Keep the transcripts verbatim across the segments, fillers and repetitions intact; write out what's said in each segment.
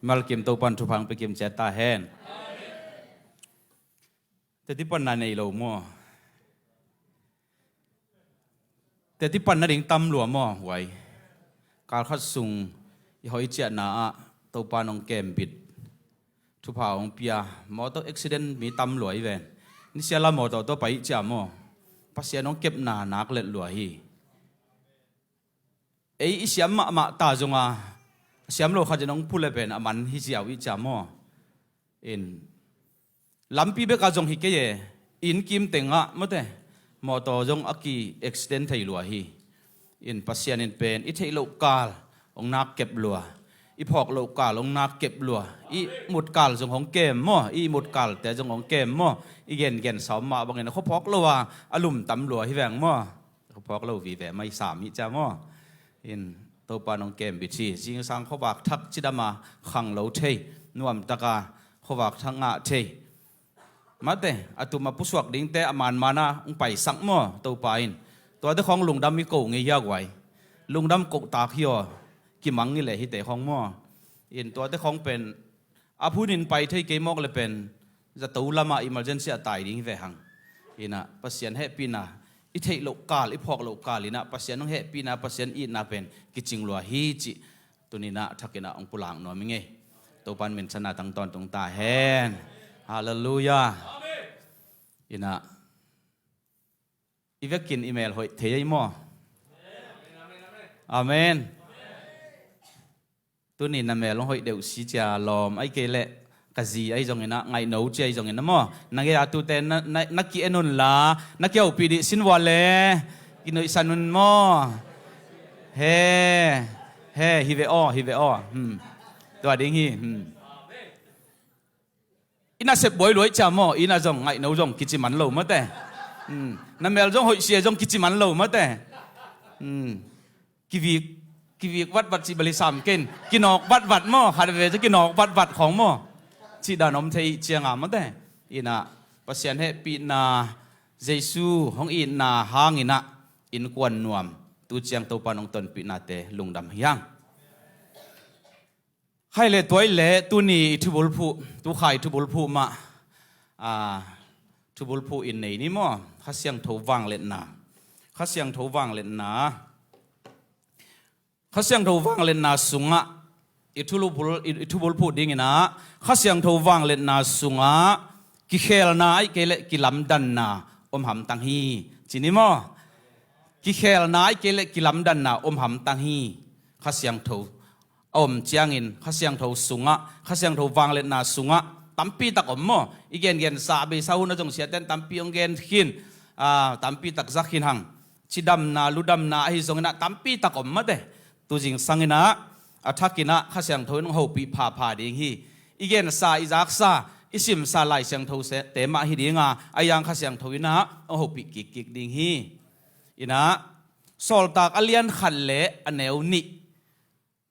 Malkim Topan thupha hong pia kim ciat ta hen. Teti panna nei lo maw? Teti panna ding tam lua maw, huai? Kal khat sung i hoih ciahna ah Topa nong kembit, thupha hong pia, mawtaw accident mi tam lua hi ven. Nisiala mawtaw tawh pai ciah maw? Pasian hong kepna nak let lua hi. Ei i siam mahmah ta zonga, siam lo khat in hong phu le pen a man hi ziau i ciah maw? In lampi beka zong hi kei e, inn kim tengah mawte, mawtaw zong a ki accident thei lua hi. In Pasian in pen i theih loh kal hong nak kep lua, i phawk loh kal hong nak kep lua, i mut kal zong hong kem maw, i mut kalte zong hong kem maw? I gengen sa om mah bangin a khuaphawk lo a, a lum tam lua hi veng maw? Khuaphawk lo vive mai sam hi cia maw? In Topa nong kembit hi. Zingsang khuavak thak cidama khang lo thei, nuamtaka khuavak thak ngah thei. Mate, a tuma pusuak dingte a manmana hong paisak maw Topa in? Tuate khawng lungdam i ko ngei hia guai? Lungdam kohtak hi aw, kimang i leh hite khawng maw? In tuate khawng pen a phunin pai thei kei mawk le pen zato lama emergency a tai ding hi ve hang. Inah Pasian hehpihna, i theih loh kal, i phawk loh kal inah Pasian hong hehpihna, Pasian itna pen kicing lua hi cih tuninah thakinah hong pulak nuam i ngei. Topan minthana tang tawntung ta hen. Halleluiah. Inah i vekin i mel hoih thei ei maw? Amen. Tuni na mel hong hoih deuh si cia lawm ai kei leh ka zi ai zonginah ngaihno cia ai zonginah maw? Na gei a tute na, na, na ki-en unla na kiaupih dih sin vua le kinuihsan un maw? He, he, hi ve aw, hi ve aw. Hmm. Tua ding hi. Hmm. I nasep buai luai cia maw? I na zong ngaihno zong kici man lo mate. Hmm. Na mel zong hoih sia zong kici man lo mate. Hmm. Kivik, kivik vatvat cih bali sam ken. Kinawk vatvat maw? Khat ve cu kinawk vatvat khawng maw? Cih dan om thei cianga mate. Inah Pasian hehpihna, Jesu hong itna hanginah innkuan nuam, tu ciang Topa nong tonpihnate lungdam hiang. Hai le tuai le tuni i thubulphuh, tu khai thubulphuh mah, a, thubulphuh in nei ni maw? Kha Siangtho vangliatna. Kha Siangtho vangliatna. Kha Siangtho vangliatna sungah i thubul, i, i thubulphuh dinginah Kha Siangtho vangliatna sungah kikhelna ai kei leh kilamdanna om hamtang hi. Ci ni maw? Kikhelna ai kei leh kilamdanna om hamtang hi. Kha Siangtho a om ciangin Kha Siangtho sungah, Kha Siangtho vangliatna sungah tampi tak om maw? I gengen sa a beisa hun a zong siaten tampi hong gen khin, a, tampi tak zak khin hang. Cidamna, ludamna ahi zonginah tampi tak om mate. Tu zingsanginah a thakinah Kha Siangtho in hong hopih phapha ding hi. I gensa, i zaksa, i simsa Lai Siangtho te mah hi dinga, a yang Kha Siangtho inah hong hopih kikkik ding hi. Inah Sawltak a lian khat le a neu nih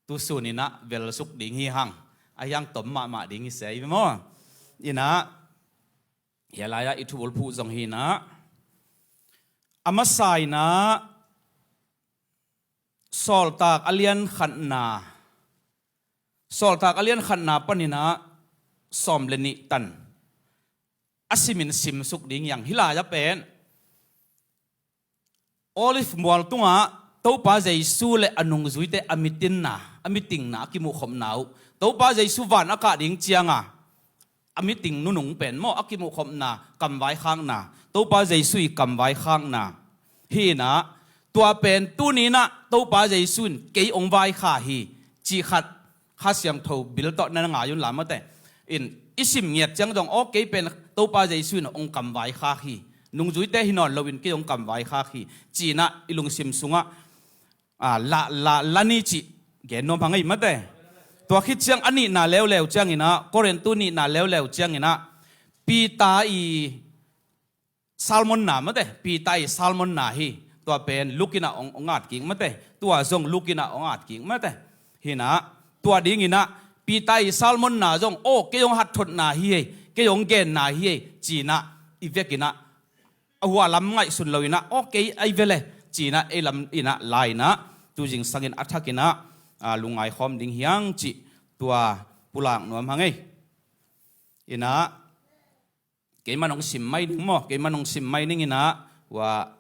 tusuninah velsuk ding hi hang. A hiang tom mahmah ding hi se i maw? Inah hia lai-ah i thubulphuh zong hinah a masa inah Sawltak a lian khatna, Sawltak a lian khatna paninah sawm le nih tan a simin simsuk ding hiang. Hih lai-ah pen Olive mual tungah Topa Jesu le a nungzuite a mitinna, a mitingna, a kimuhkhopna uh, Topa Jesu van a kah ding cianga a miting nunung pen maw, a kimuhkhopna, kamvaikhakna, Topa Jesu i kamvaikhakna. Hinah tua pen tuninah Topa Jesu in kei hong vaikha hi cih khat Kha Siangtho bil tawh na ngai un la mate. In i sim ngiat ciang zong aw kei pen Topa Jesu in hong kamvaikhak hi. Nungzuite hi nawn loin kei hong kamvaikhak hi. Cinah i lungsim sungah, a, la, la, la ni cih gen nuam hang ei mate. Tua khit ciang a nihna leuleu cianginah, Korintu nihna leuleu cianginah Peter i sermon-na mate, Peter i sermon-na hi. Tua pen Luke inah hong, hong at kik mate. Tua zong Luke inah hong at kik mate. Hinah tua dinginah Peter i sermon-na zong aw kei hong hatthotna hi ei, kei hong genna hi ei cinah i vekinah a hua lam ngaihsun loinah aw kei ai vele cinah ei lam inah la inah tu zingsangin a thakinah, a, lungngaikhawm ding hiang cih tua pulak nuam hang ei. Inah, keiman hong sim mai ning maw, keiman hong sim mai ning inah, ua,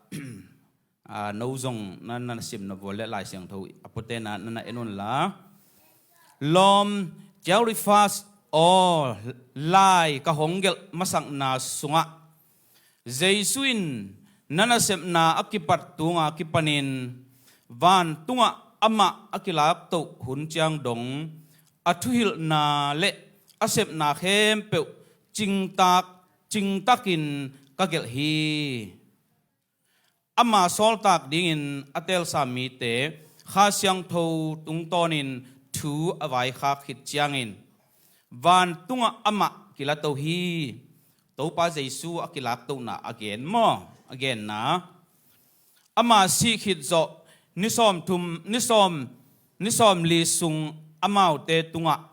a, no zong na, na sim na vual le Lai Siangtho a puatena na na en unla. Lawm, Caiaphas aw, lai ka hong gelh masakna sungah Jesu in na nasepna a kipat tunga kipanin vantungah amah a kilaktoh hun ciang dong a thuhilhna le a sepna khempeuh cingtak, cingtakin ka gelh hi. Ama sawltak dingin a teelsa mite Kha Siangtho tungtawnin thu a vaikhak khit ciangin vantungah amah kilato hi. Topa Jesu a kilaktohna a gen maw? A genna. Ama sih khit zawh ni sawmthum, ni sawm, ni sawmli sung amaute tungah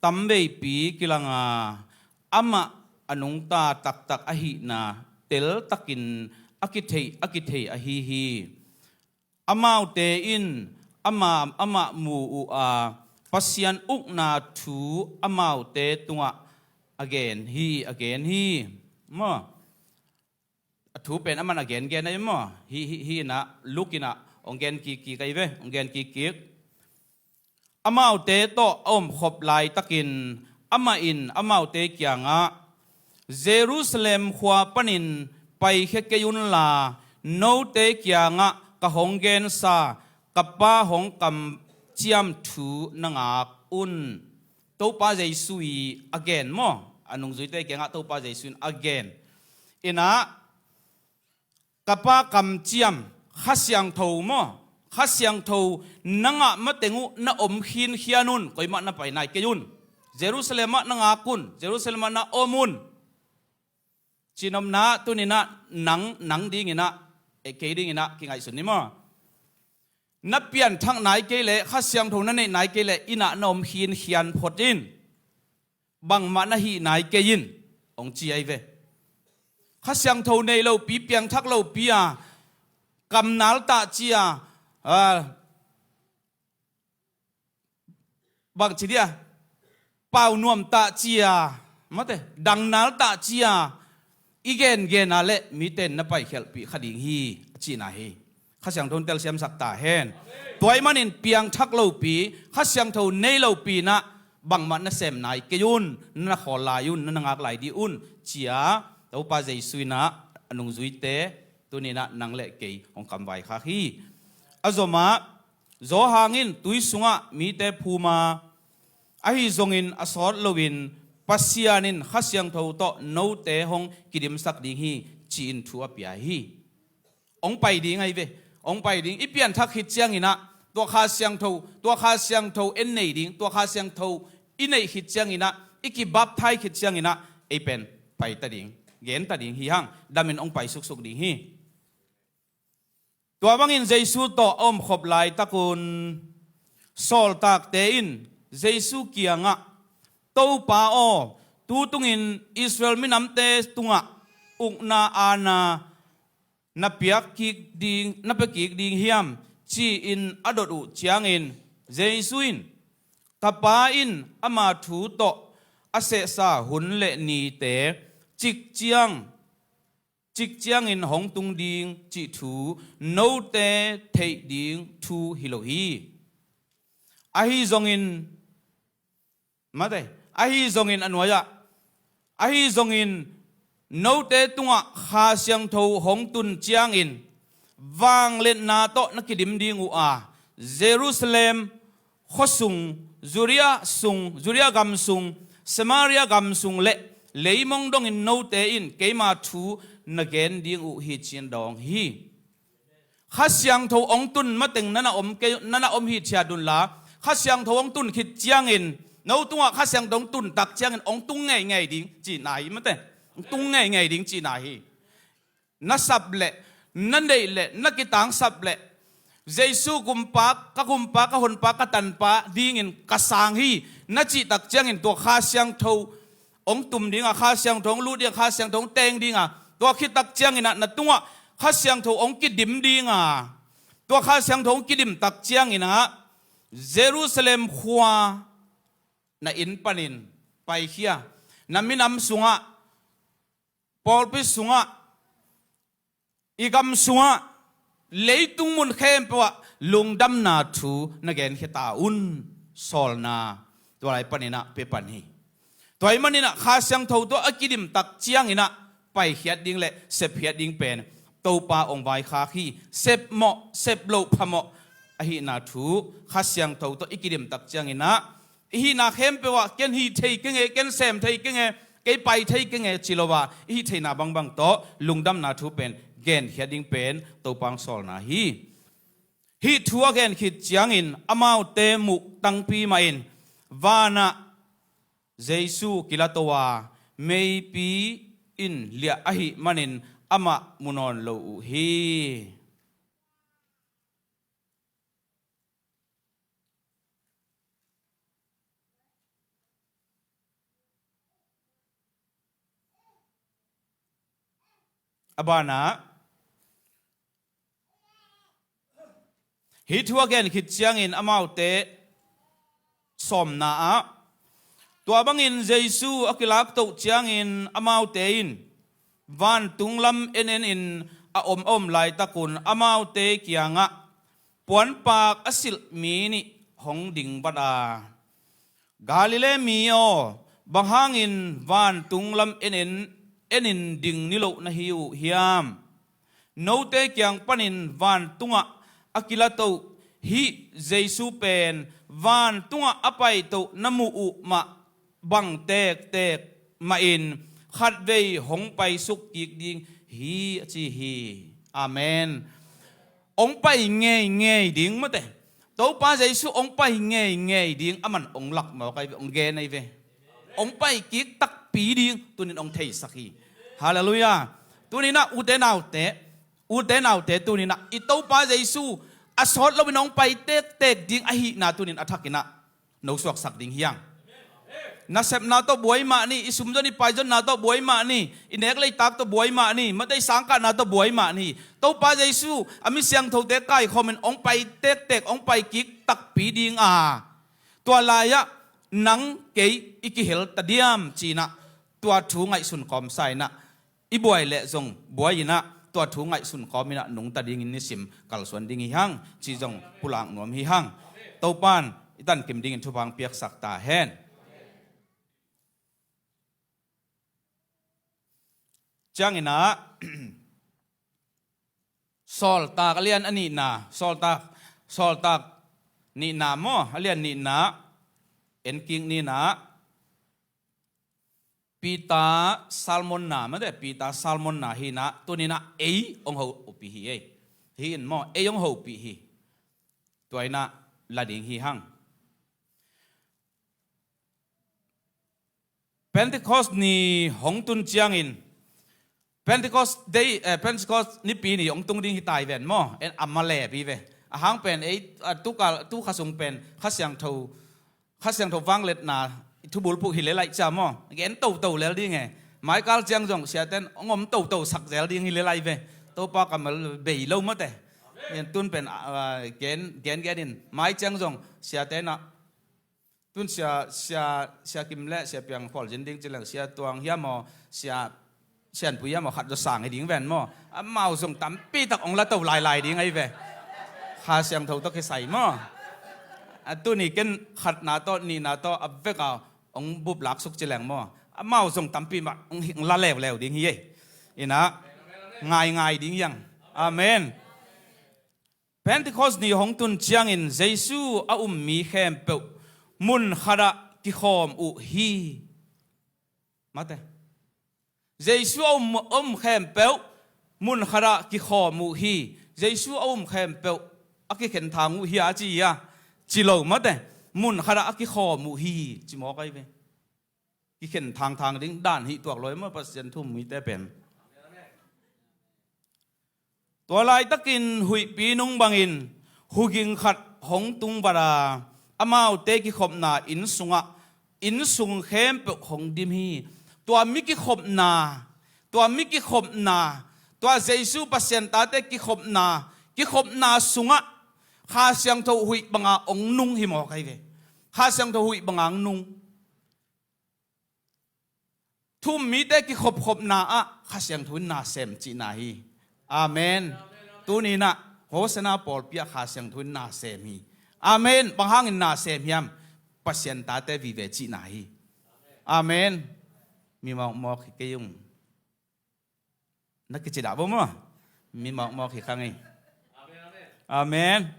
tamveipi kilanga amah a nungta taktak ahihna teltakin a kithei, a kithei ahi hi. Amaute in ama, amah mu uh a, Pasian ukna thu amaute tungah a gen hi, a gen hi. Maw? A thu pen aman a gengen ahi maw? Hi, hi, hi inah, Luke inah hong gen kikkik ahi ve, hong gen kikkik. Amaute tawh a omkhop laitakin amah in amaute kiangah, Jerusalem khua panin paikhia kei unla, note kiangah ka hong gensa ka Pa hong kamciam thu na ngak un. Topa Jesu i a gen maw? A nungzuite kiangah Topa Jesu in a gen. Inah, ka Pa kamciam, Kha Siangtho maw? Kha Siangtho na ngah mateng uh na om khinkhian un, koimah na pai nai kei un. Jerusalem ah na ngak un, Jerusalem ah na om un. Cihnopna tuninah nang, nang dinginah, eh, kei dinginah kingaihsun ni maw? Na pianthak nai kei leh, Kha Siangtho na neih nai kei leh, innah na om khinkhian phot in. Bangmah na hih nai kei in, hong ci ahi ve. Kha Siangtho nei lopi, piangthak lopi a, kamnal tah ci a, a, bang ci dia, pau nuam tah ci a, mate, dangnal tah ci a, i gengen a leh mite in na paikhialhpih kha ding hi, a cihna hi. Kha Siangtho in telsiamsak ta hen. Tua ahih manin piangthak lopi, Kha Siangtho nei lopi inah bangmah na sem nai kei un, na khawl lai un, na ngak lai dih un, ci a, Topa Jesu inah a nungzuite tuninah nang le kei hong kamvaikhak hi. A zomah, Johan in tui sungah mite phum a, ahi zongin a sawt loin Pasian in Kha Siangtho tawh note hong kidimsak ding hi, ci-in thu a pia hi. Hong pai ding ahi ve. Hong pai ding. I pianthak khit cianginah tua Kha Siangtho, tua Kha Siangtho en nei ding, tua Kha Siangtho i neih khit cianginah, i kibaptise khit cianginah ei pen pai ta ding, gen ta ding hi hang. Damin hong pai suksuk ding hi. Tua bangin Jesu tawh a omkhop laitakun sawltakte in Jesu kiangah, Topa aw, tu tungin Israel minamte tungah ukna aana na piak kik ding, na pia kik ding hiam? Ci-in a dot uh ciangin Jesu in, ka Pa in ama thu tawh a sehsa hun le nite cikciang, cikciangin hong tung ding cih thu note theih ding thu hi lo hi. Ahi zongin, mate, ahi zongin a nuai-ah, ahi zongin note tungah Kha Siangtho hong tun ciangin vangliatna tawh na kidim ding uh a, Jerusalem khuasung, Judea sung, Judea gam sung, Samaria gam sung le leimong dongin note in keima thu na gen ding uh hi, ci-in dawng hi. Kha Siangtho hong tun mateng na na om kei, na na om hi thiat unla, Kha Siangtho hong tun khit ciangin, no tungah Kha Siangtho hong tun tak ciangin hong tung ngeingei ding cihna hi, mate. Hong tung ngeingei ding cihna hi. Na sap leh, na neih leh, na kitangsap leh, Jesu kumpa, ka kumpa, ka honpa, ka tanpa dingin ka sang hi, na cih tak ciangin tua Kha Siangtho hong tum ding a, Kha Siangtho hong lut ding a, Kha Siangtho hong teng ding a, tua khit tak cianginah na tungah Kha Siangtho hong kidim ding a, tua Kha Siangtho hong kidim tak cianginah Jerusalem khua na inn panin paikhia, na minam sungah, pawlpi sungah, i gam sungah, leitung mun khempeuh ah lungdamna thu na genkhia ta un. Sawlna tua lai paninah pia pan hi. Tua ahih maninah Kha Siangtho tawh a kidim tak cianginah paikhiat ding le sepkhiat ding pen Topa hong vaikhak hi. Sep mawh, sep loh phamawh ahihna thu Kha Siangtho tawh i kidim tak cianginah i hihna khempeuh ah ken hih thei keng e, ken sem thei keng e, kei pai thei keng e ci lo a, i hih theihna bangbang tawh lungdamna thu pen genkhiat ding pen Topa hong sawlna hi. Hih thu a gen khit ciangin amaute muh tangpi mahin vanah Jesu kilato a, meipi in liah ahih manin amah mu nawn lo uh hi. A banah, hih thu a gen khit ciangin amaute sawmna ah, tua bangin Jesu a kilaktoh ciangin amaute in vantung lam en enin a om a om laitakun amaute kiangah puanpak a silh mi nih hong dingbat a, Galilee mi aw, bang hangin vantung lam en en, enin ding niloh na hi uh hiam? Note kiang panin vantungah a kilatoh hih Jesu pen vantungah a paitoh na muh uh mah bang tektek mahin khatvei hong paisuk kik ding hi a ci hi. Amen. Hong pai ngeingei ding mate. Topa Jesu hong pai ngeingei ding a man hong lak mawk ahi ve, hong gen ahi ve. Hong pai kik takpi ding tunin hong theisak hi. Halleluiah. Tuninah ute naute, ute naute tuninah i Topa Jesu a sawt loin hong pai tektek ding ahihna tunin a thakinah no suaksak ding hi hang. Nasepna tawh buai mah ni, i sumzon i paizonna tawh buai mah ni, i nek leitak tawh buai mah ni, mate i sangkahna tawh buai mah ni, Topa Jesu a mi siangthote kaikhawmin hong pai tektek, hong pai kik takpi ding a, tua lai-ah nang kei i kihel ta diam cinah tua thu ngaihsun kawmsa inah i buai leh zong buai inah tua thu ngaihsun kawm inah nungta dingin nisim kalsuan ding hi hang ci zong pulak nuam hi hang. Topan i tankim dingin thupha hong piaksak ta hen. Cianginah Sawltak a lian a nihna, Sawltak, Sawltak nihna maw, a lian nihna, enkik nihna, Peter sermonna mate, Peter sermonna hinah tuninah ei hong hopih hi ei. Hi in maw, ei hong hopih hi. Tua inah la ding hi hang. Pentecost ni hong tun ciangin, Pentecost day, eh, Pentecost nipi ni hong tung ding hi tai ven maw, en a malep hi ve. A hang pen ei, a, tu kal, tu kha sung pen Kha Siangtho, Kha Siangtho vangliatna i thubulphuh hi lel lai cia maw, gen toto lel ding e. Maikal ciang zong siaten hong om toto sak zel ding hi lel lai ve. Topa kammal bei lo mate. En tun pen, a, gen, gen, gen in mai ciang zong siaten ah Tun sia, sia, sia Kim le sia Piang khualzin ding ci leng sia Tuang hiam aw, sia, Sianpui hiam aw, khat zaw sang hi ding ven maw. Amau zong tampi tak hong la to lailai ding ahi ve. Kha Siangtho tawh kisai maw. A tuni ken khatna tawh nihna tawh a vek a hong bup lak suk ci leng maw. Amau zong tampi mah hong hi, hong la leuleu ding hi ei. Inah ngaingai ding hiang. Amen. Pentecost ni hong tun ciangin Jesu a um mi khempeuh mun khatah kikhawm uh hi. Mate. Jesu a um, um khempeuh mun khatah kikhawm uh hi. Jesu a um khempeuh a kikhenthang uh hi a ci hi a. Ci lo mate. Mun khatah a kikhawm uh hi. Ci mawk ahi ve. Kikhen thangthang ding dan hih tuak lo hi maw Pasian thu-um mite pen. Tua laitakin huihpi nung bangin huging khat hong tung vat a, amaute kikhopna inn sungah inn sung khempeuh hong dim hi. Tua mi kikhopna, tua mi kikhopna, tua Jesu Pasian tate kikhopna, kikhopna sungah Kha Siangtho huih banga hong nung hi mawk ahi ve. Kha Siangtho huih banga hong nung. Thu-um mite kikhopkhopna ah Kha Siangtho in na sem cihna hi. Amen. Tuni-in ah Hosanna pawlpi ah Kha Siangtho in na sem hi. Amen. Bang hangin na sem hiam? Pasian tate vive cihna hi. Amen. Mi mawkmawk hi kei ung. Na kici dah bo maw? Mi mawkmawk hi kha ngei. Amen.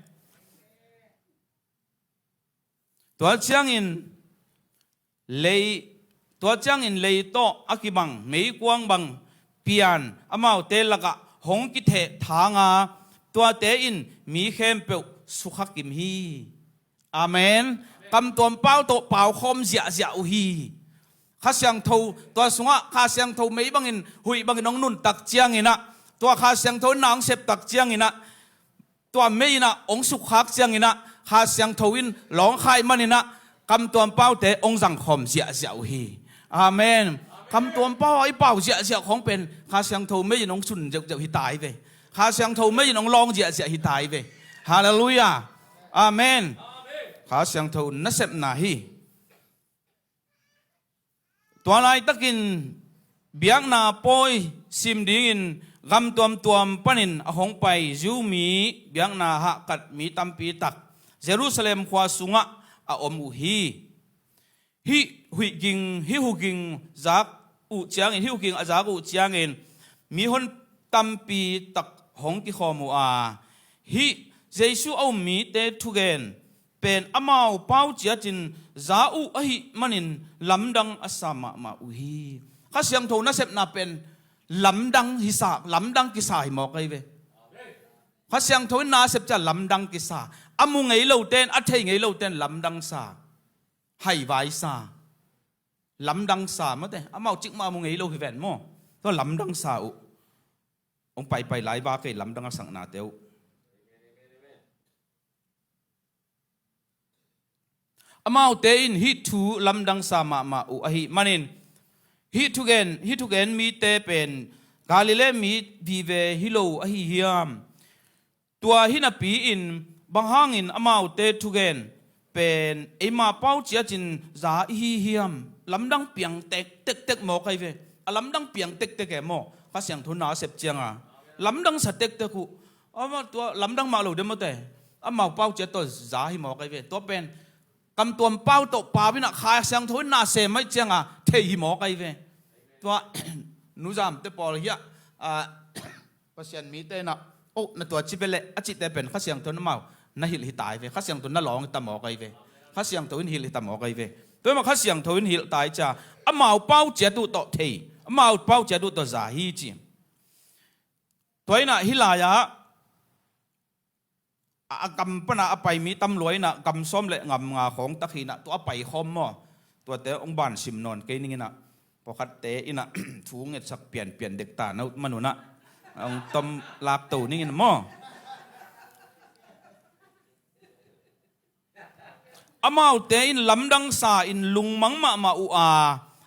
Tua ciangin lei, tua ciangin lei tawh a kibang meikuang bang pian amaute lakah hong kitheh thang a, tuate in mi khempeuh sukha kim hi. Amen. Kamtuam pau tawh pau khawm ziahziah uh hi. Kha Siangtho, tua sungah Kha Siangtho mei bangin, huih bangin hong nuntak ciangin ah, tua Kha Siangtho in na hong septak ciangin ah, tua mei in ah hong sukkhak ciangin ah, Kha Siangtho in lawngkhai manin ah, kamtuam paute hong zangkhawm ziahziah uh hi. Amen. Kamtuam pau ah i pau ziahziah khawng pen Kha Siangtho mei in hong sun zeuhzeuh hi ta hi ve. Kha Siangtho mei in hong lawng ziahziah hi ta hi ve. Halleluiah. Amen. Kha Siangtho nasepna hi. Tua laitakin biakna pawi sim dingin gam tuamtuam panin a hong pai Jew mi biakna hahkat mi tampi tak Jerusalem khua sungah a om uh hi. Hih huih ging, hih hu ging zak uh ciangin, hih hu ging a zak uh ciangin mihon tampi tak hong kikhawm uh a, hih Jesu a um mite thugen pen amau pau ciatin za uh ahih manin lamdang a sa mahmah uh hi. Kha Siangtho nasepna pen lamdang hi sa, lamdang kisa hi mawk ahi ve. Kha Siangtho in na sep ciang lamdang kisa. A mu ngei lote in, a thei ngei lote in lamdang sa. Haivai sa. Lamdang sa mate. Amau cikmah a mu ngei lo hi ven maw. Tua lamdang sa uh. Hong paipai lai va kei lamdang a saknate uh. Amaute in hih thu lamdang sa mahmah uh ahih manin, hih thugen, hih thugen mite pen Galilee mi vive hi lo ahi hiam? Tua hi napi-in bang hangin amaute thugen pen eima pau ciatin za i hi hiam? Lamdang piang tek, tektek mawk ahi ve. A lamdang piang tektek e maw. Kha Siangtho na sep cianga lamdang sa tektek uh. Ama tua lamdang mah lo de mawte. Amau pau ciat tawh za hi mawk ahi ve. Tua pen kamtuam pau tawh pau in ah Kha Siangtho in na sem ahi cianga thei hi mawk ahi ve. Tua nuzamte pawl hiah, a, Pasian mite in ah, oh, na tua ci ve leh a cihte pen Kha Siangtho in amau na hilh hi ta hi ve. Kha Siangtho in na lawng hi ta mawk ahi ve. Kha Siangtho in hilh hi ta mawk ahi ve. Tua hi mah Kha Siangtho in hilh ta hi cia amau pau ciat uh tawh thei, amau pau ciat uh tawh za hi ci. Tua in ah hih lai-ah a, a gam pana a pai mi tam lua in ah gam sawm le gam nga khawng tak hi in ah tua a pai khawm maw. Tuate hong ban sim nawn kei ning in ah, pawlkhatte in ah thu ngetsak pianpian dek ta na uh manun ah hong tom lak to ning in maw. Amaute in lamdang sa in lungmang mahmah uh a,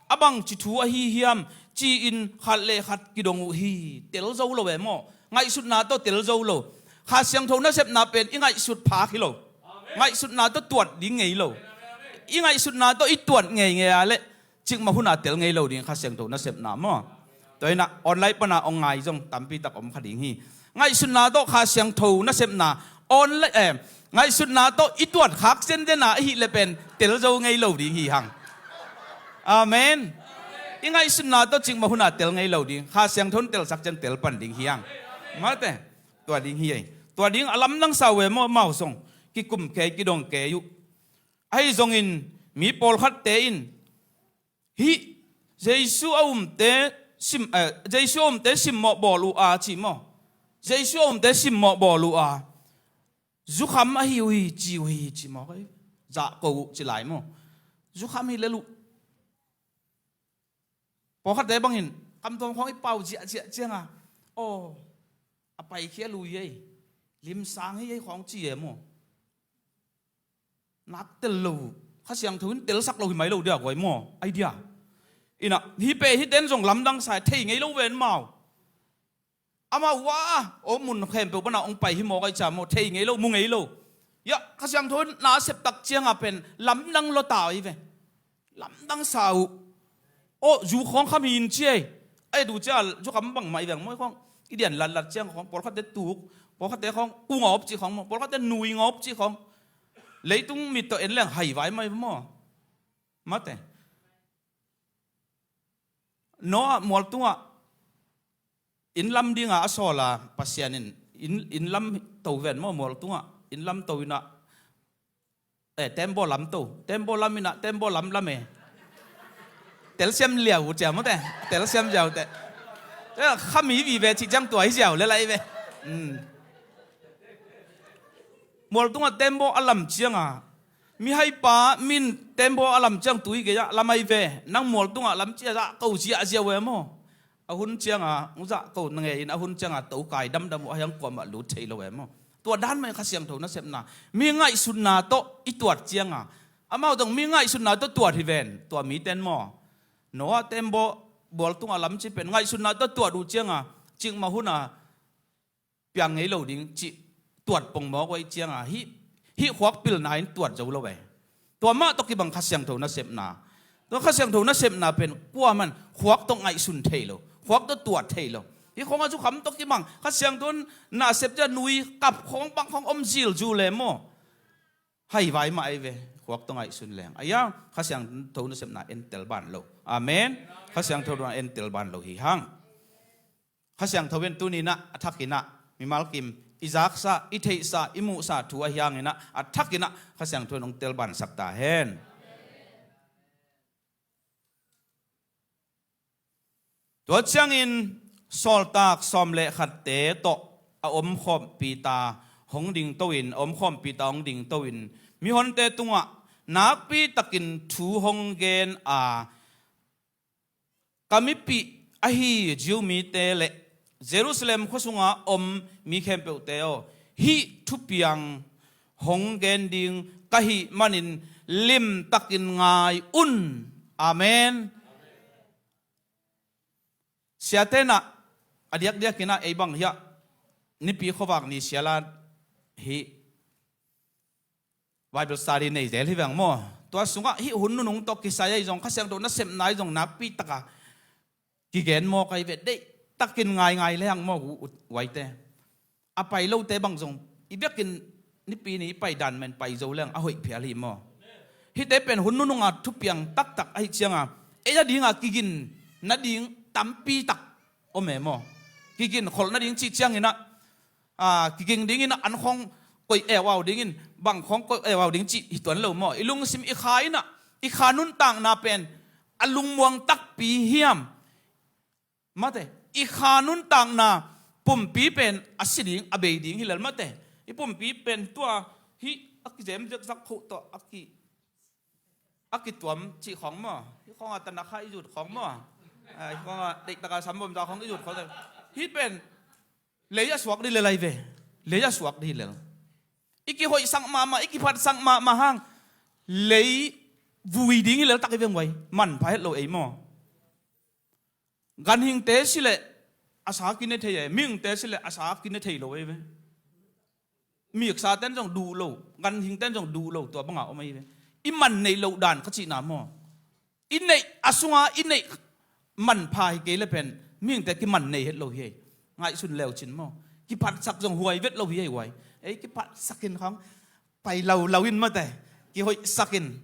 a bangci thu ahi hiam ci-in khat le khat kidong uh hi. Tel zo lo e maw. Ngaihsutna tawh tel zo lo. Kha Siangtho nasepna pen i ngaihsut phak hi lo. Ngaihsutna tawh tuat ding ngei lo. I ngaihsutna tawh i tuat ngeingei a leh cikmah huna tel ngei lo ding Kha Siangtho nasepna maw. Tua hi in ah online pana hong ngai zong tampi tak om kha ding hi. Ngaihsutna tawh Kha Siangtho nasepna online, eh, ngaihsutna tawh i tuat khak zenzen a ahih leh pen tel zo ngei lo ding hi hang. Amen. I ngaihsutna tawh cikmah huna tel ngei lo ding. Kha Siangtho in telsak ciang tel pan ding hi hang. Mate. Tua ding hi ei. Tua ding a lamdang sa uh e maw, amau zong kikum kei, kidong kei uh. Ahi zongin mi pawlkhatte in hih Jesu a umte sim, eh, Jesu a umte simmawh bawl uh a ci maw. Jesu a umte simmawh bawl uh a, zukham ahi uh hi ci uh hi ci maw. Zahko uh ci lai maw. Zukham hi lel uh. Pawlkhatte bangin kamtuam khawng i pau ziahziah cianga, aw, a paikhia lui ei, limsang hi ei khawng ci e maw. Nak tel lo. Kha Siangtho in telsak lo hi mai lo dia guai maw. Ai dia. In ah hih pen hih ten zong lamdang sa thei ngei lo ven mau. Amau a, aw, mun khempeuh pana hong pai hi mawk ahi cia maw, thei ngei lo, mu ngei lo. Ia, Kha Siangtho in na septak cianga pen lamdang lua ta ahi ve. Lamdang sa uh. Aw, zu khawng kham hi in ci ei. A et uh ciang a zu kham bangmah hi veng maw, khawng i dian latlat ciang khawng, pawlkhatte tuk, pawlkhatte khawng u ngawp cih khawng maw, pawlkhatte nui ngawp cih khawng. Leitung mit tawh en leng haivai mah hi maw. Mate. Noah mualtungah inn lam dinga a sawl a, Pasian in inn, inn lam to ven maw, mualtungah inn lam to inah, eh, tembaw lam to, tembaw lam inah, tembaw lam lam e. Telsiam liau uh cia mawte, telsiam ziau te. Eh, khami vive cih ciang tua hi ziau le lai ve. Hmm. Mualtungah tembaw a lam cianga, mihaipa min tembaw a lam ciang tui gei-ah lam ai ve, nang mualtungah lam cia zah ko ziahziau e maw. A hun cianga hong zah ko na ngei in, a hun cianga tokai damdam uh a hiang kuamah lut thei lo e maw. Tua dan mah Kha Siangtho nasepna. Mi ngaihsutna tawh i tuat cianga, amau dong mi ngaihsutna tawh tuat hi ven, tua miten maw. Noah tembaw mualtungah lam ci pen ngaihsutna tawh tuat uh cianga, cikmah huna piang ngei lo ding cih tuat pongmawk uh ahih cianga, hih, hih khuak pilna in tuat zo lo e. Tua mah tawh kibang Kha Siangtho nasepna. Tua Kha Siangtho nasepna pen kuaman khuak tawh ngaihsun thei lo, khuak tawh tuat thei lo. Hih khawng a zukham tawh kibang Kha Siangtho nasep cia nui kap khawng bang khawng om zilzul le maw. Haivai mah ai ve, khuak tawh ngaihsun leng. Aia, Kha Siangtho nasepna entel ban lo. Amen. Kha Siangtho nasepna entel ban lo hi hang. Kha Siangtho in tuni inah a thak inah mimal kim i zaksa, i theihsa, i muhsa thu ahi hang inah a thak inah Kha Siangtho in hong telbansak ta hen. Tua ciangin sawltak sawm le khatte tawh a omkhawmpi ta hong dingto in, a omkhawmpi ta hong dingto in, mihonte tungah nakpi takin thu hong gen a, ka mipih ahi Jew mite le Jerusalem khua sunga om mi khempeuhte aw, hih thupiang hong gen ding ka hih manin limtakin ngai un. Amen. Siate inah a diakdiak inah ei bang hiah Nipi khuavak ni siala hih Bible study nei zel hi veng maw. Tua sungah hih hun nunung tawh kisai ahi zong, Kha Siangtho nasepna ahi zong nakpi taka kigen mawk ahi ve, deihtakin ngaingai lehang maw, u, u, uaite. A pai lote bang zong i biakinn Nipi ni i pai dan men pai zo lehang a hoih phial hi maw. Hihte pen hun nununga thupiang taktak ahi cianga ei a dinga kigin nading tampi tak om e maw. Kigin kholh nading cih cianginah, a, kiging dingin an khawng koih euau dingin, bang khawng koih euau ding cih hi tuan lo maw. I lungsim i kha inah, i kha nuntakna pen a lungmuang takpi hiam. Mate, i kha nuntakna pumpi pen a si ding, a bei ding hi lel mate. I pumpi pen tua hih a kizem zekzak khoh tawh a ki a kituam cih khawng maw? Hih khawng a tanakha i zut khawng maw? A, hih khawng a deihtaka sambawmza khawng i zut khawng. Hih pen lei a suak dih lel ahi ve. Lei a suak dih lel. I kihoihsak mahmah, i kiphatsak mahmah hang lei vui ding hi lel tak hi veng uai. Manpha het lo ei maw? Ganhingte sileh a sa kine thei e, mihingte sileh a sa kine thei lo ei ve. Miksa ten zong duh lo, ganhing ten zong duh lo, tua banga om ahi ve. I man neih loh dan ka cihna maw? I neih a sunga i neih manpha hi kei le pen mihingte kiman nei het lo hi ei. Ngaihsun leucin maw? Kiphatsak zong huai vet lo hi ei uai. Ei kiphatsakin khawng pai laulau in mate. Kihoihsakin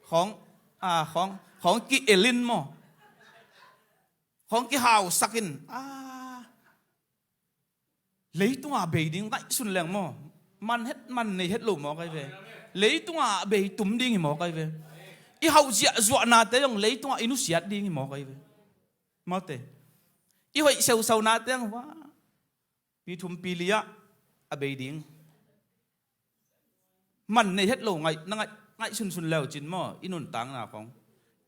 khawng, a, khawng, khawng ki-elin maw? Khawng kihausakin, a, leitunga bei ding ngaihsun leng maw? Man het, man nei het lo mawk ahi ve. Leitunga bei tum ding hi mawk ahi ve. I hauh ziahzuahnate zong leitunga i nusiat ding hi mawk ahi ve. Mawte. I hoih seusaunate zong, wa, pi thum pi li-ah a bei ding. Man nei het lo ngaih, na ngaih, ngaih sunsun leucin maw, i nuntakna khawng.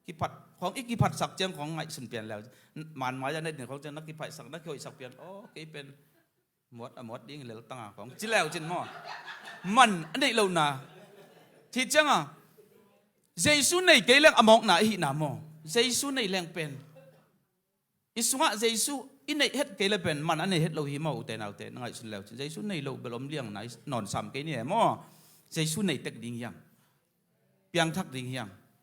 Kiphat, khawng i kiphatsak ciang khawng ngaihsun pian leucin. Man mai-ah na din khawng ciang na kiphatsak, na kihoihsak pian. Aw, kei pen muat a muat ding hi lel tanga khawng. Ci leucin maw. Man a neih lohna. Ci cianga Jesu nei kei leng a mawkna i hihna maw. Jesu nei leng pen. I sungah Jesu i neih het kei le pen man a nei het lo hi maw, ute naute, na ngaihsun leucin. Jesu nei lo bel om liangna i nawnsam kei ni e maw. Jesu nei tek ding hiam? Piangthak ding hiam?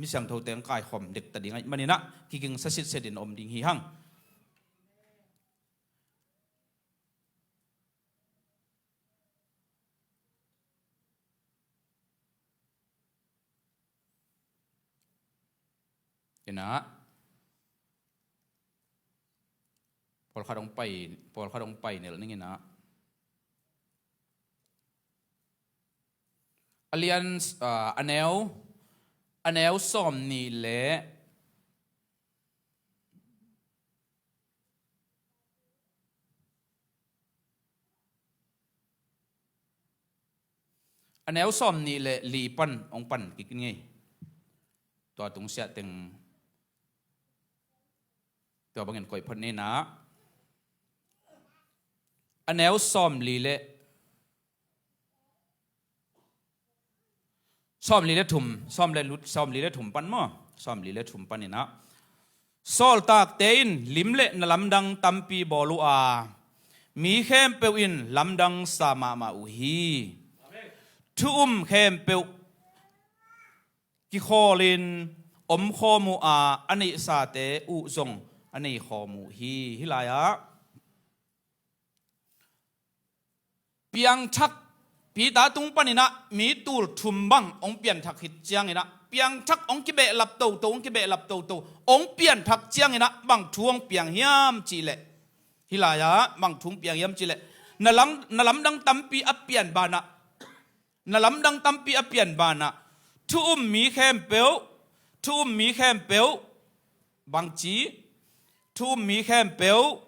mi siangthote hong kaikhawm dekta ding ahih manin ah kigingsa sitset in om ding hi hang. Ina, pawlkhat hong pai, pawlkhat hong pai nelh ning ina. A lian, ah, a neu, a neu sawmnih le a neu sawmnih le li pan hong pan kik in ngei. Tua tungsiah teng tua bangin koih phot ni ina. A neu sawmli le, sawmli le thum, sawm le lut, sawmli le thum pan maw? Sawmli le thum pan ina. Sawltakte in lim le na lamdang tampi bawl uh a, mi khempeuh in lamdang sa mahmah uh hi. Thu um khempeuh kikhawlin omkhawm uh a, a neihsate uh zong a neikhawm uh hi. Hih lai-ah piangthak, Peter tung panin ah mi tul thum bang hong pianthak khit ciangin ah, piangthak hong kibehlap toto, hong kibehlap toto, hong pianthak ciangin ah bang thu hong piang hiam cihleh, hih lai-ah bang thu hong piang hiam cihleh, na lam, na lamdang tampi a pian banah, na lamdang tampi a pian banah thu um mi khempeuh, thu um mi khempeuh, bangci, thu um mi khempeuh,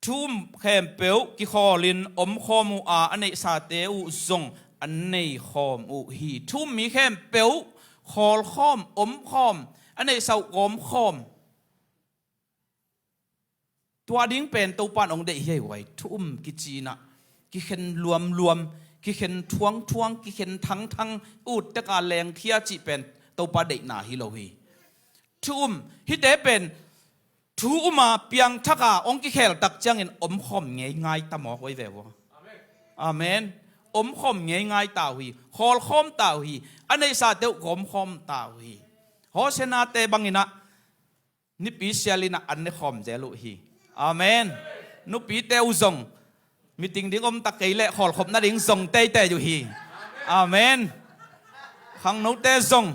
thu um khempeuh kikhawlin omkhawm uh a, a neihsate uh zong a neikhawm uh hi. Thu um mi khempeuh khawlkhawm, omkhawm, a neihsa uh kawmkhawm. Tua ding pen Topa in hong deih hi ei uai. Thu um kici in ah kikhen luamluam, kikhen thuangthuang, kikhen thangthang, ut tek a lengkhia cih pen Topa deihna hi lo hi. Thu um, hihte pen thu um a piangthak a hong kikhel tak ciangin omkhawm ngeingai ta mawk uai ve ua. Amen. Omkhawm ngeingai ta uh hi. Khawlkhawm ta uh hi. A neihsate uh kawmkhawm ta uh hi. Hosanna-te bangin ah nipi sialin ah an ne khawm zel uh hi. Amen. Nupite uh zong meeting ding om ta kei leh khawlkhop nading zong teitei uh hi. Amen. Khangnote zong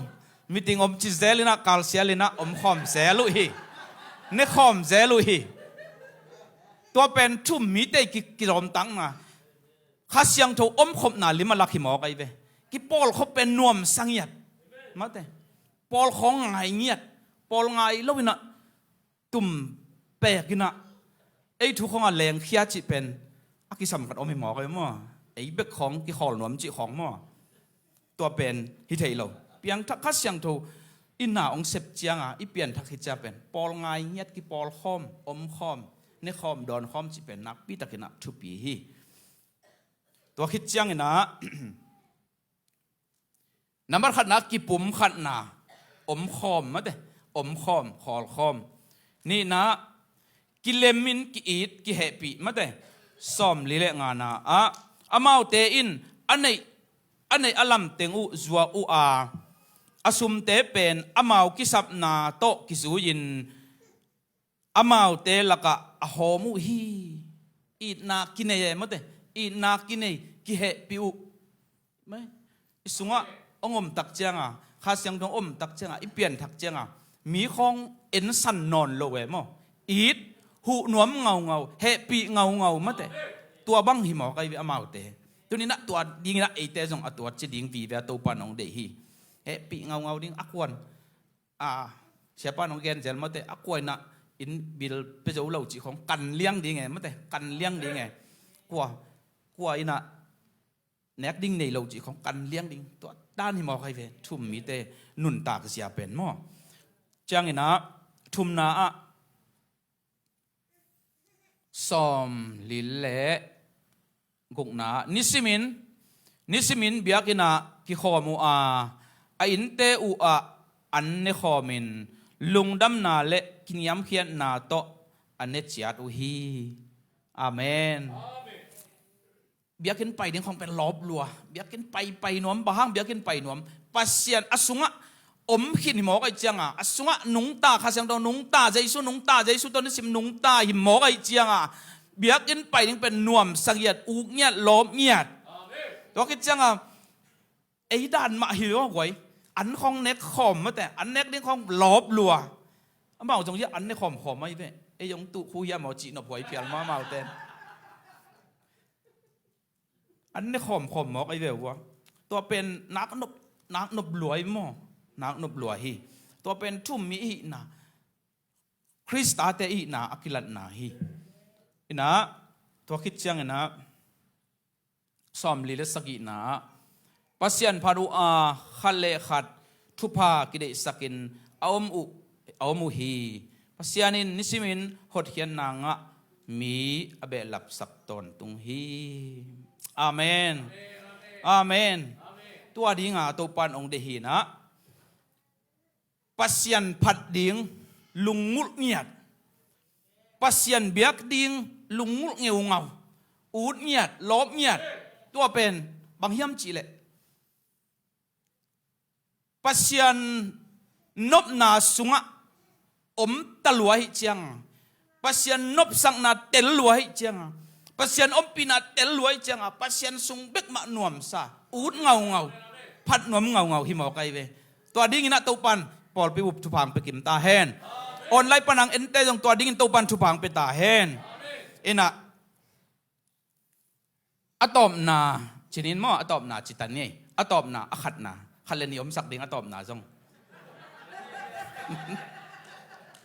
meeting om ci zelin ah, kal sialin ah omkhawm zel uh hi. Ne khawm zel uh hi. Tua pen thu um mite ki, kilawmtakna, Kha Siangtho omkhopna lim a lak hi mawk ahi ve. Kipawlkhop pen nuamsa ngiat, mate, pawl khawng ngai ngiat, pawl ngai lo in ah tum pek in ah, ei thu khawng a lengkhia cih pen a kisam khat om hi mawk ahi maw? Ei bek khawng kikhawl nuam cih khawng maw? Tua pen hi thei lo. Piangthak Kha Siangtho i na hong sep ciang a, i pianthak hi ciang pen pawl ngai ngiat, kipawlkhawm, omkhawm, nekhawm, dawnkhawm cih pen nakpi takin ah thupi hi. Tua khit ciangin ah, nambat khatna, kipumkhatna, omkhawm, mate, omkhawm, khawlkhawm. Nihna, kilemin ki-it, kihehpih, mate, sawmli le ngana ah, amaute in a neih, a neih a lamteng uh zuak uh a, a sumte pen amau kisapna tawh kizui-in amaute lakah a hawm uh hi. Itna kinei e, mate, itna kinei, kihehpih uh. Mai, i sungah hong om tak ciang a, Kha Siangtho hong om tak ciang a, i pianthak ciang a, mi khawng ensan nawn lo e maw? It, huh nuam ngaungau, hehpih ngaungau, mate. Tua bang hi mawk ahi ve amaute. Tuni-in ah tua dingin ah eite zong a tua ci ding vive a Topa in hong deih hi. Hehpih ngaungau ding, a kuan, a, siapa in hong gen zel, mate, a kua in ah inn bill pia zo lo cih khawng kan liang ding e, mate, kan liang ding e. Kua, kua in ah nek ding nei lo cih khawng kan liang ding. Tua dan hi mawk ahi ve thu um mite nuntak zia pen maw? Ciangin ah, thumna ah, sawmli le gukna ah, nisimin, nisimin biakinn ah kikhawm uh a, a innte uh ah an nekhawmin lungdamna le kiniamkhiatna tawh a ne ciat uh hi. Amen. Biakinn pai ding khawng pen lawp lua. Biakinn pai, pai nuam, bang hang biakinn pai nuam? Pasian a sungah om khin hi mawk ahih cianga, a sungah nungta, Kha Siangtho nungta, Jesu nungta, Jesu tawh nisim nungta hi mawk ahih cianga, biakinn pai ding pen nuamsa ngiat, uk ngiat, lawp ngiat. Tua khit cianga ei dan mah hi lo guai. An khong nek khawm mate, an nek ding khong lawp lua. Amau zong hi an ne khawm khawm ahi ve. Ei zong tuh khu hiam aw cih nop huai phial mahmah uh ten. An ne khawm khawm mawk ahi ve uh a. Tua pen nak nop, nak nop lua hi maw? Nak nop lua hi. Tua pen thu-um mi ihihna, Khrista te ihihna a kilatna hi. Inah, tua khit cianginah, sawmli le sagihna ah, Pasian phat uh a, khat le khat thupha kideihsakin a om uh, a om uh hi. Pasian in nisimin hotkhiatna ngah mi a behlapsak tawntung hi. Amen. Amen. Tua dinga Topan ong deih hinah, Pasian phat ding lungngulh ngiat, Pasian biak ding lungngulh ngeungau, ut ngiat, lawp ngiat. Tua pen bang hiam cihleh, Pasian nopna sungah om ta lua ahih cianga, Pasian nopsakna tel lua ahih cianga, Pasian ompihna tel lua ahih cianga, Pasian sung bek mah nuamsa, ut ngaungau, phat nuam ngaungau hi mawk ahi ve. Tua dinginah Topan pawlpi bup thupha ong pia kim ta hen. Online panang ente zong tua dingin Topan thupha ong pia ta hen. Inah, a tawpna, cinin maw, a tawpna citan ni. A tawpna, a khatna, khat le nih omsak ding a tawpna zong.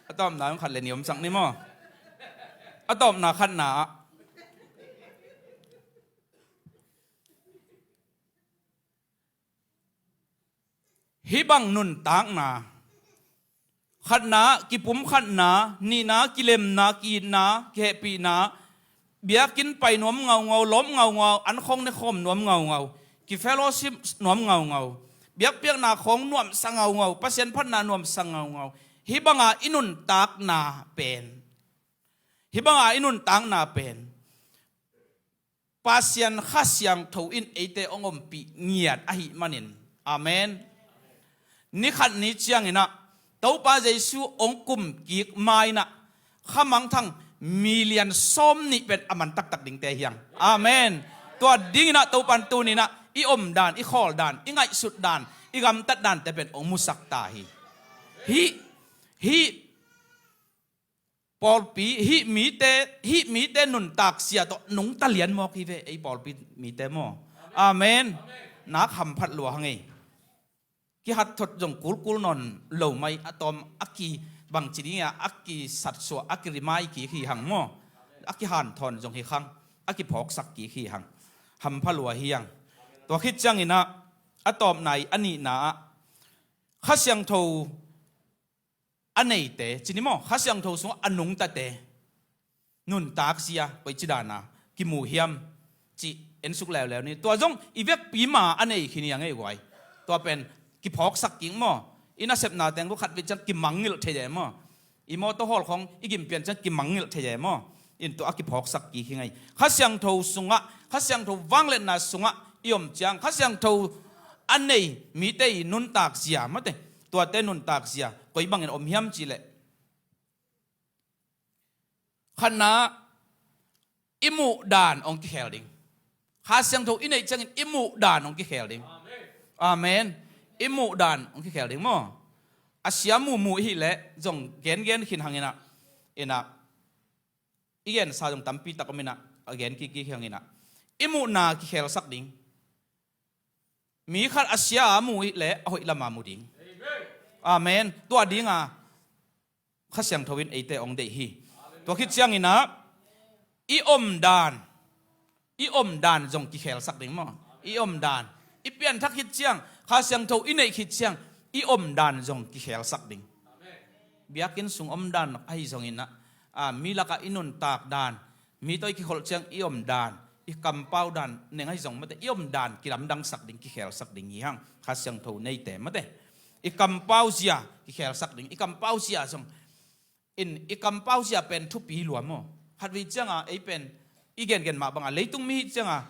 A tawpna zong khat le nih omsak ni maw. A tawpna khatna ah, hih bang nuntakna, khatna, kipumkhatna, nihna, kilemna, ki-itna, kihehpihna, biakinn pai nuam ngaungau, lawp ngaungau, an khawng ne khawm nuam ngaungau, kifellowship nuam ngaungau, biakpiakna khawng nuamsa ngaungau, Pasian phatna nuamsa ngaungau. Hih banga i nuntakna pen, hih banga i nuntakna pen Pasian Kha Siangtho in eite ong ompih ngiat ahih manin. Amen. Ni khat ni cianginah Topa Jesu ong kumkik mainah khamangthang million sawm nih pen a man taktak dingte hiang. Amen. Tua dinginah Topan tuninah i omdan, i khawldan, i ngaihsutdan, i gamtatdante pen ong musak ta hi. Hih, hih pawlpi, hih mite, hih mite nuntakzia tawh nungta lian mawk hi ve, ei pawlpi mite maw. Amen. Nak hamphat lua hang ei. Kihat thot zong kulkul nawn lo mai, a tawm a kibangci dinga a kisatsuah, a kirimai kik hi hang maw. A kihanthawn zong hi khang, a kiphawksak kik hi hang. Hampha lua hi hang. Tua khit cianginah a tawpna i a nihna ah Kha Siangtho a neite, cini maw, Kha Siangtho sungah a nungtate nuntakzia koici dana kimu hiam cih ensuk leuleu ni. Tua zong i vekpi ma a nei khin hi a ngei guai. Tua pen kiphawksak kik maw. I nasepna teng gu khat vei ciang kimangngilh thei e maw. I mawtaw hawl khawng i gimpian ciang kimangngilh thei e maw. In tua a kiphawksak kik hi ngei. Kha Siangtho sungah, Kha Siangtho vangliatna sungah i om ciang, Kha Siangtho a nei mite i nuntakzia mate, tuate nuntakzia koi bangin om hiam cihleh, khatna, i muhdan hong kikhel ding. Kha Siangtho i neih ciangin i muhdan hong kikhel ding. Amen. I muhdan hong kikhel ding maw. A sia muhmuh i hih leh zong gengen khin hanginah, inah, i gensa zong tampi tak om inah, a gen kiki hanginah, i muhna kikhelsak ding. Mi khat a sia a mu i hih leh a hoih lama mu ding. Amen. Tua dinga Kha Siangtho in eite hong deih hi. Tua khit cianginah i omdan, i omdan zong kikhelsak ding maw. I omdan, i pianthak khit ciang, Kha Siangtho i neih khit ciang, i omdan zong kikhelsak ding. Biakinn sung omdan ahi zonginah, a, mi lakah i nuntak dan, mi tawh i kikholh ciang i omdan, i kampau dan neng ahi zong mate, i omdan kilamdangsak ding, kikhelsak ding hi hang. Kha Siangtho neite mate, i kampau zia kikhelsak ding, i kampau zia zong in, i kampau zia pen thupi lua maw. Khatvei cianga ei pen i gengen mah banga leitung mi hih cianga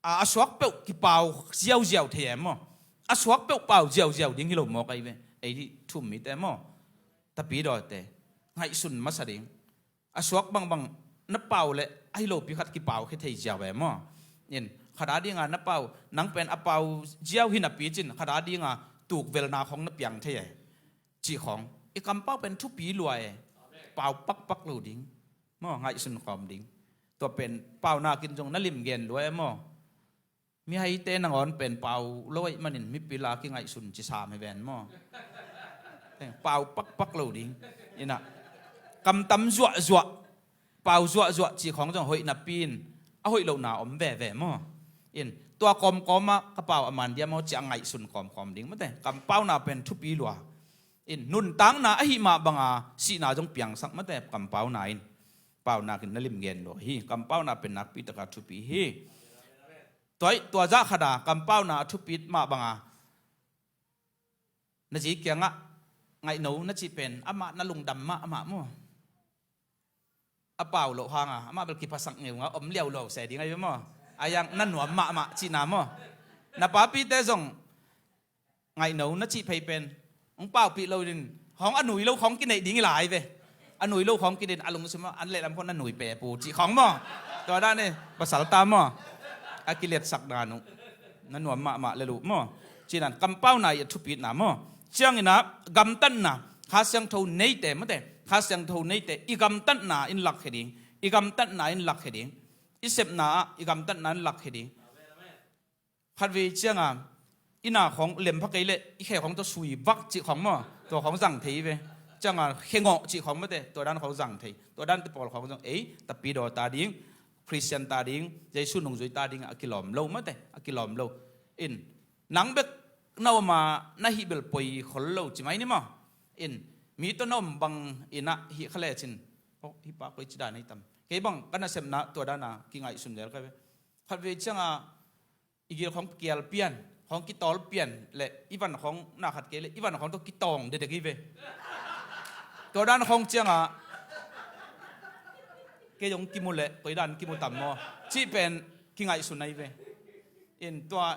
a, a suak peuh kipau ziauziau thei e maw? A suak peuh pau ziauziau ding hi lo maw, kai ve? Ei dih thu-um mite maw? Tapidawte ngaihsun masa ding. A suak bangbang na pau le ahi lopi khat kipau khia thei ziau e maw? In, khat a dinga na pau, nang pen a pau ziau hi napi cin, khat a dinga tukvelna khong na piang thei e. Cih khong, i kampau pen thupi lua e. Pau pakpak lo ding maw, ngaihsun khawm ding. Tua pen paunak in zong na limgen lua e maw? Mihaite nangawn pen pau lo ahih manin mipil a kingaihsun ci sam hi ven maw? Pau pakpak lo ding. Inah, kamtam zuahzuah, pau zuahzuah cih khawng zong hoih napi in a hoih lohna om veve maw? In, tua kawmkawmah ka pau a man dia maw, ci a ngaihsun kawmkawm ding mate. Kampauna pen thupi lua. In, nuntakna ahih mah banga sihna zong piangsak mate, kampauna in. Paunak in na limgen lua hi. Kampauna pen nakpi taka thupi hi. Tua, tua zah khat a kampauna a thupit mah banga na zi kiangah ngaihno na cih pen amah na lungdam mah amah maw? A pau loh hanga amah bel kiphasak ngeunga om liaulo se ding ahi ve maw? A yang na nuam mahmah cihna maw? Na papite zong ngaihno na cih phei pen hong paupih lo din, hong a nui lo khong kineih ding i lai ve. A nui lo khong kineih a lungsim ah an lehlam khong na nui pe pu cih khong maw? Tua dan e, pasal ta maw? A kiliatsak dan uh na nuam mahmah le luh maw? Cinan kampauna i a thupitna maw? Cianginah gamtatna, Kha Siangtho neite mate, Kha Siangtho neite i gamtatna in lakkhia ding, i gamtatna in lakkhia ding, i sepna ah i gamtatna in lakkhia ding. Khatvei cianga i na khong lempha kei leh i khe khong tawh sui vak cih khong maw, tua khong zang thei ve. Cianga khe ngawh cih khong mate, tua dan khong zang thei. Tua dante pawl khong zong ei tapidaw ta ding, Khristian ta ding, Jesu nungzui ta ding a kilawm lo mate, a kilawm lo. In, nang bek na om a na hih bel poi khol lo ci mai ni maw? In, mi tawh na om bang inah hih kha lecin, oh, hih pa koi ci dan hei tam, kei bang ka nasepna tua dana kingaihsun zel ka ve. Khatvei cianga i gil khong kial pian, khong kitawl pian le i van khong na khat kei le i van khong tawh kitawng dedek hi ve. Tua dan khong cianga kei zong kimu le koi dan kimu tam maw cih pen kingaihsun ahi ve. In, tua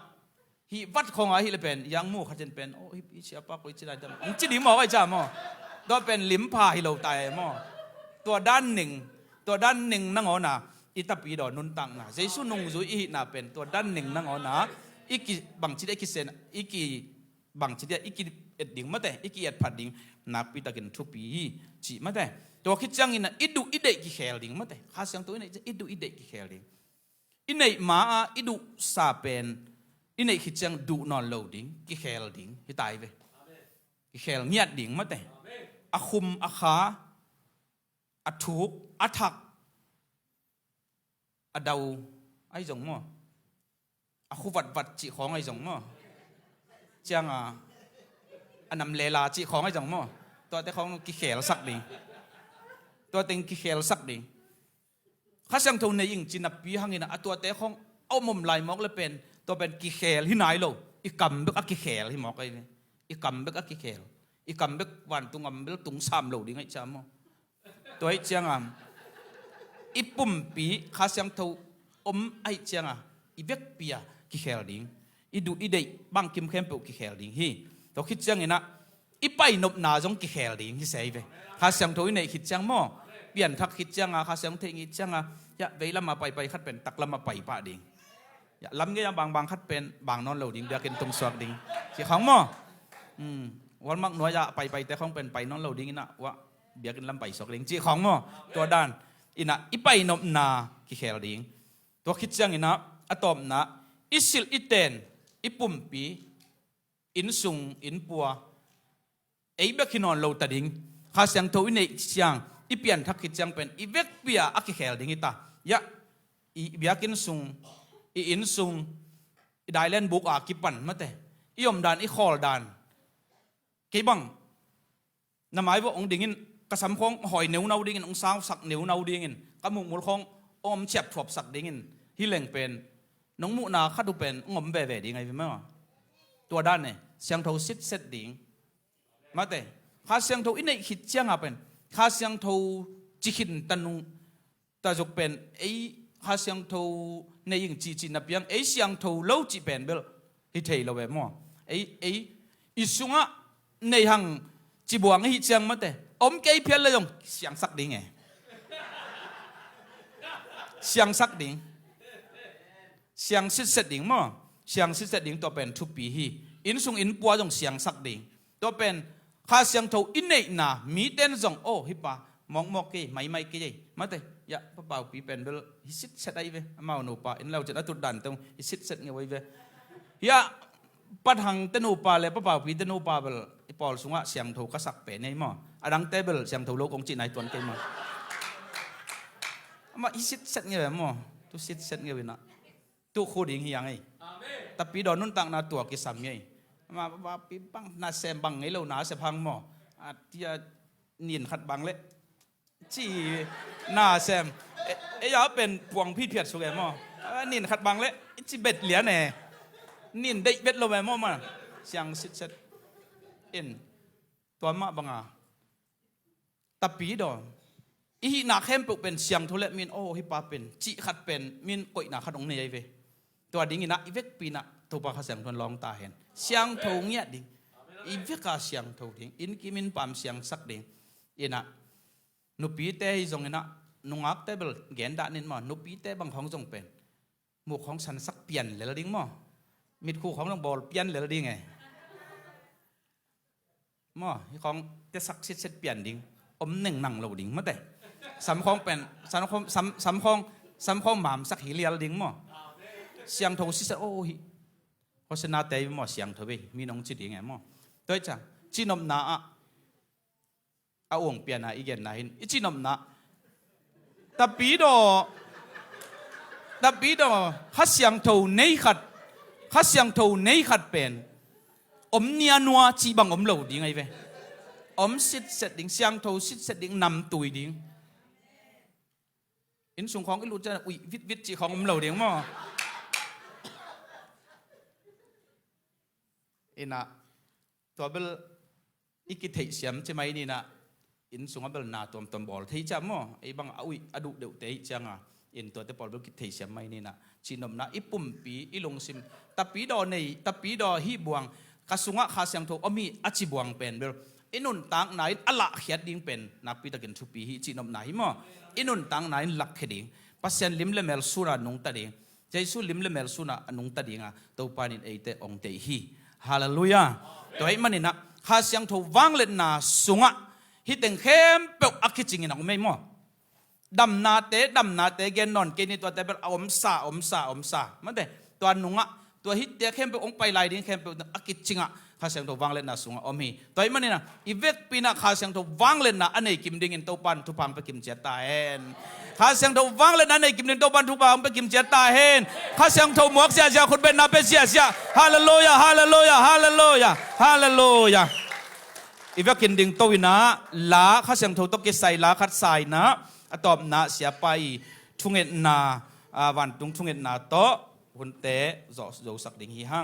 hih vat khong a hih le pen yang mu khatin pen, oh, hih, hih siapa koi ci lai tam, hong ci ding maw, kai ca maw? Tua pen limpha hi lo ta e maw? Tua dan ning, tua dan ning nangawna i tapidaw nuntakna, Jesu nungzui i hihna pen tua dan ning nangawna i ki bangci dia i kisen, i ki bangci dia i ki et ding mate, i ki et phat ding nakpi takin thupi hi cih mate. Tua khit ciangin i duh i deih kikhel ding mate. Kha Siangtho i neih ciang i duh i deih kikhel ding. I neih ma-ah i duhsa pen i neih khit ciang duh nawn lo ding, kikhel ding hi ta hi ve. Kikhel ngiat ding mate. A khum a kha, a thuk a thak, a dau ahi zong maw, a khu vatvat cih khawng ahi zong maw, cianga a nam lela cih khawng ahi zong maw, tuate khawng kikhelsak ding. Tua teng kikhelsak ding. Kha Siangtho nei ing ci napi hangin a tuate khawng a om om lai mawk le pen tua pen kikhel hi nai lo. I kam bek a kikhel hi mawk ahi ve. I kam bek a kikhel. I kam bek vantung am bel tung sam lo ding ahi cia maw? Tua ahi cianga i pumpi Kha Siangtho om ahi cianga i vekpi a kikhel ding. I duh i deih bangkim khempeuh kikhel ding hi. Tua khit cianginah i painopna zong kikhel ding hi se hi ve. Kha Siangtho i neih khit ciang maw, pianthak khit cianga Kha Siangtho i neih khit cianga, ya, veilam a paipai khat pen taklam a pai pah ding. Ya, lam gei a bangbang khat pen bang nawn lo ding, biakinn tungsuak ding cih khawng maw? Hmm. Walmart nuai a paipaite khawng pen pai nawn lo ding inah, wah, biakinn lam paisuak ding cih khawng maw? Tua dan inah i painopna kikhel ding. Tua khit cianginah a tawpna, i silh i ten, i pumpi, innsung, innpua, ei bek hi nawn lo ta ding. Kha Siangtho i neih ciang, i pianthak khit ciang pen i vekpi a a kikhel ding hi ta. Ya, i biakinn sung, i inn sung, i dailen buk a kipan mate, i omdan, i khawldan. Kei bang na mai vawh hong dingin, ka sam khawng hawi neunau dingin, hong sausak neunau dingin, ka muhmul khawng hong om ciapthuapsak dingin hi leng pen nong muhna khat uh pen hong om veve ding ahi ve maw? Tua dan e, siangtho sitset ding. Mate, Kha Siangtho i neih khit cianga pen Kha Siangtho ci khin ta nung ta zuk pen ei Kha Siangtho nei ing cihcih na piang, ei siangtho lo cih pen bel hi thei lo ve maw? Ei, ei i sungah nei hang ci buang i hih ciang mate, om kei phial le zong siangsak ding e. Siangsak ding. Siang sitset ding maw? Siang sitset ding, tua pen thupi hi. Inn sung inn pua zong siangsak ding. Tua pen Kha Siangtho i neihna, miten zong, oh, hih pa mawkmawk kei, maimai kei ei, mate, ya, Pa Paupi pen bel hi sitset ahi ve, amau nupa, inn lo cin a tut dan teng hi sitset ngeu ahi ve. Ya, Pa Thang te nupa le Pa Paupi te nupa bel i pawl sungah siangtho ka sak pen ei maw? A dangte bel siangtho lo kong cihna hi tuan kei maw? Amah hi sitset ngeu e maw? Tu sitset ngeu inah. Tu khu ding hi ang ei. Tapidaw nuntakna tua kisam hi ei. Amah Pa Paupi bang nasem, bang ngei lo nasep hang maw? A tia nin khat bang le ci nasem. E, ei a pen puang phitphiat suk e maw? A, nin khat bang le ci bet lian e. Nin deih bet lo e maw ma? Siang sitset. In tua mah banga Tapidaw i hihna khempeuh pen siangtho le min, oh, hih pa pen cih khat pen min koihna khat hong nei ahi ve. Tua dinginah i vekpi inah Topa Kha Siangtho in lawng ta hen. Siangtho ngiat ding. I veka siangtho ding. Inn kim inn pam siangsak ding. Inah nupite hi zonginah, nungakte bel gen dah nin maw, nupite bang khawng zong pen muk khawng sansak pian lel ding maw? Mitkhu khawng zong bawl pian lel ding e. Maw, hih khawng tesak sitset pian ding. Om neng nang lo ding mate. Sam khawng pen, sam khawng, sam, sam khawng, sam khawng mamsak hi lial ding maw? Siangtho sitset, oh, hih Hosanna te maw, siangtho ve, mi nong ci ding e maw? Tua hi ciang cihnopna ah a uang piana i genna hin i cihnopna, tapidaw, tapidaw, Kha Siangtho nei khat, Kha Siangtho nei khat pen om nia nua cih bang om lo ding ahi ve. Om sitset ding, siangtho sitset ding, namtui ding. Inn sung khawng i lut ciang uih vitvit cih khawng om lo ding maw? Inah tua bel i kitheihsiam ci mai ninah, inn sungah bel na tuamtuam bawl thei ciah maw? Ei bang a uih a duh deuhte hih cianga in tuate pawl bel kitheihsiam mai ninah, cihnopna i pumpi i lungsim, tapidaw nei, tapidaw hih buang, ka sungah Kha Siangtho om hi a ci buang pen bel i nuntakna in a lahkhiat ding pen nakpitakin thupi hi, cihnopna hi maw? I nuntakna in lakkhia ding, Pasian lim le mel suna nungta ding, Jesu lim le mel suna a nungta dinga Topa in eite ong deih hi. Halleluiah. Tua ahih maninah Kha Siangtho vangliatna sungah hih teng khempeuh a kicingin a om ei maw? Damnate, damnate gen nawn kei ni, tuate bel a omsa, omsa, omsa mate. Tua nungah tua hihte khempeuh hong pai lai ding khempeuh a kicingah Kha Siangtho vangliatna sungah om hi. Tua ahih maninah i vekpi inah Kha Siangtho vangliatna a nei kim dingin Topa in thupha hong pia kim ciat ta hen. Kha Siangtho vangliatna a nei kim dingin Topa in thupha hong pia kim ciat ta hen. Kha Siangtho muak ziahziah, khutbetna pia ziahziah. Halleluiah, halleluiah, halleluiah, halleluiah. I vekin ding to inah la, Kha Siangtho tawh kisai la khat sa inah, a tawpna siapa i thungetna, a, vantung thungetna tawh hunte zawh zosak ding hi hang.